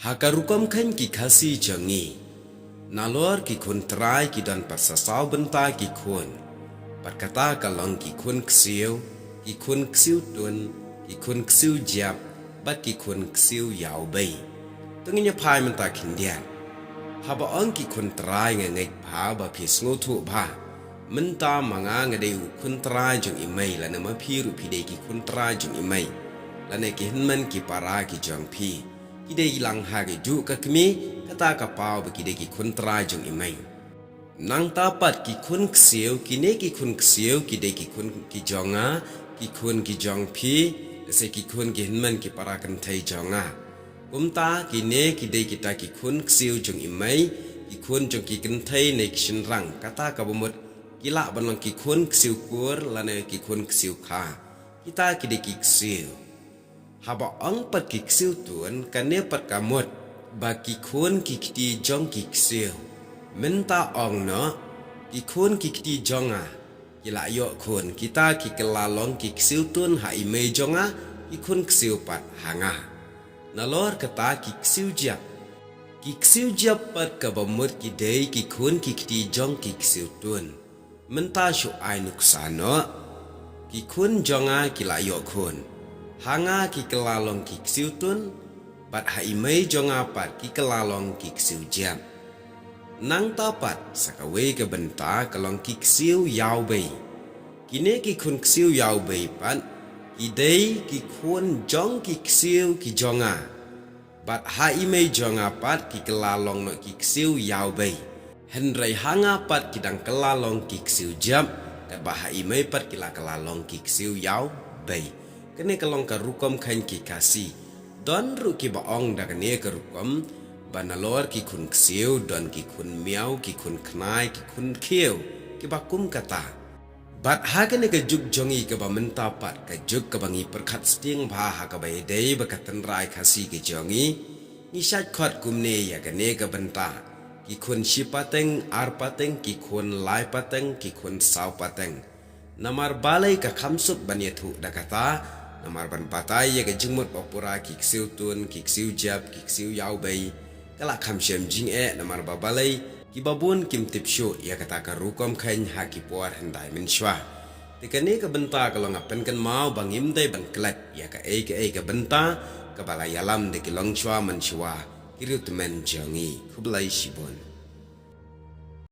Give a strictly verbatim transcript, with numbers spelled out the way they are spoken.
Ha ka rukom kheiñ ki Khasi jong ngi, nalor ki khun trai ki don pat sa saw bynta ki khun. Bad kata ka long ki khun ksiew, ki khun ksiew tun, ki khun ksiew jiap, bad ki khun ksiew ïaw bei. To ngin ïa phai mynta khyndiat. Haba ong ki khun trai nga ngeit bha ba phi sngewthuh bha. Mynta ma nga nga dei u khun trai jong i mei lane ma phi ruh phi dei ki khun trai jong i mei. Lane ki hynmen ki para ki jong phi. Ki dei lang ha ki juh ka kmie, kata ka paw ba ki dei ki khun trai jong i mei. Nangta pat ki khun ksiew, kine ki khun ksiew, ki dei ki khun ki jong nga, ki khun ki jong phi, lane ki khun ki hynmen ki para kynthei jong nga. Kumta kine ki dei kita ki khun ksiew jong i mei, ki khun jong ki kynthei ne ki shynrang, kata kaba mut ki lah ban long ki khun ksiew kur, lane ki khun ksiew kha. Kita ki dei ki ksiew. Haba ong pat ki ksiew tun, kane pat ka mut ba ki khun ki kti jong ki ksiew. Mynta ong noh, ki khun ki kti jong nga ki la ïoh khun, kita ki kylla long ki ksiew tun ha i mei jong nga, ki khun ksiew pat ha nga. Nalor kata ki ksiew jiap. Ki ksiew jiap pat kaba mut ki dei ki khun ki kti jong ki ksiew tun. Mynta shu ai nuksa noh. Ki khun jong nga ki la ïoh khun. Ha nga ki kylla long ki ksiew tun, bad ha i mei jong nga pat ki kylla long ki ksiew jiap. Nangta pat sa kawei ka bynta ka long ki ksiew ïaw bei. Kine ki khun ksiew ïaw bei pat ki dei ki khun jong ki ksiew ki jong nga. Bad ha i mei jong nga pat ki kylla long noh ki ksiew ïaw bei. Hynrei ha nga pat ki dang kylla long ki ksiew jiap, katba ha i mei pat ki la kylla long ki ksiew ïaw bei. Kane ka long ka rukom kheiñ ki Khasi. Don ruh kiba ong da kane ka rukom, ba nalor ki khun ksiew, don ki khun miaw, ki khun khnai, ki khun khiew, kiba kum kata. Bad ha kane ka juk jong ngi kaba mynta pat ka juk kaba ngi pyrkhat sting bha ha kaba ïadei bad ka tynrai Khasi ka jong ngi, ngi shait khot kumne ïa kane ka bynta. Ki khun shi pateng, ar pateng, ki khun lai pateng, ki khun saw pateng. Namar balei ka kham suk ban ïathuh da kata, namar ban batai ïa ka jingmut ba pura ki ksiew tun, ki ksiew jiap, ki ksiew ïaw bei. Ka la kham shem jingeh namar ba balei, kiba bun kim tip shuh ïa kata ka rukom kheiñ ha ki por hyndai mynshuwa. Te kane ka bynta ka long nga pynkynmaw ba ngim dei ban klet ïa kaei kaei ka bynta, kaba la ïalam da ki longshuwa manshuwa, ki riewtymmen jong ngi. Khublei shibun.